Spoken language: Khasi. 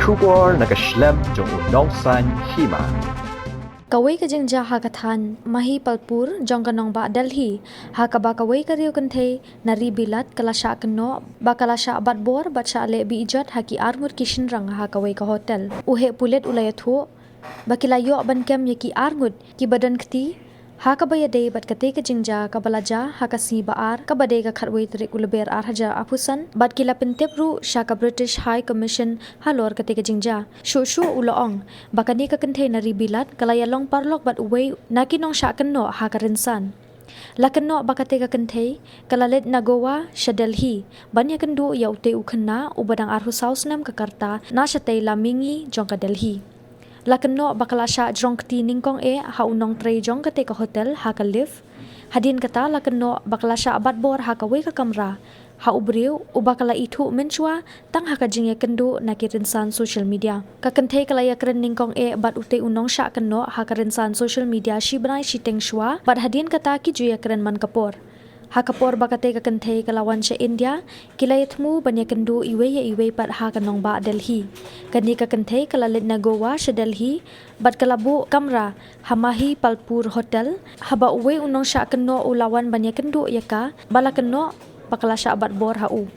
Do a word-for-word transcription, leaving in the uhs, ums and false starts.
Khubor na ka shlem jong u nongsan hima. Kawei ka jingjia ha ka thain Mahipalpur jong ka nongbah Delhi, ha kaba kawei ka riew kynthei na ri Bilat ka la shah kynnoh ba ka la shah bat bor bad shah leh beh jot ha ki arngut ki shynrang ha kawei ka hotel. U heh pulit u la ïathuh ba ki la ïoh ban kem ïa ki arngut kiba don kti ha kaba ïadei bad katei ka jingjia kaba la jia ha ka sngi ba ar, kaba dei ka khatwei tarik u Lber ar hajar arphew san, bad ki la pyntip ruh sha ka British High Commission halor katei ka jingjia. Shuh shuh u la ong ba kane ka kynthei na ri Bilat ka la ïalong paralok bad uwei na ki nongshah kynnoh ha ka rynsan. La kynnoh ba katei ka kynthei ka la leit na Goa sha Delhi ban ïakynduh ïa utei u khynnah uba dang arphew saw snem ka rta na shatei la mihngi jong ka Delhi. La kynnoh ba ka la shah jrong kti nyngkong eh ha u nongtrei jong katei ka hotel ha ka lift. Hadien kata la kynnoh ba ka la shah bat bor ha kawei ka kamra ha u briew uba ka la ithuh mynshuwa tang ha ka jingïakynduh na ki rynsan social media. Ka kynthei ka la ïakren nyngkong eh bad utei u nongshah kynnoh ha ka rynsan social media shi bnai shiteng shuwa, bad hadien kata ki ju ïakren man ka por. Ha ka por ba katei ka kynthei ka la wan sha India, ki la ïathmu ban ïakynduh iwei ïa iwei pat ha ka nongbah Delhi. Kane ka kynthei ka la leit na Goa sha Delhi bad ka la buh kamra ha Mahipalpur Hotel, haba uwei u nongshah kynnoh u la wan ban ïakynduh ïa ka, ba la kynnoh ba ka la shah bat bor ha u.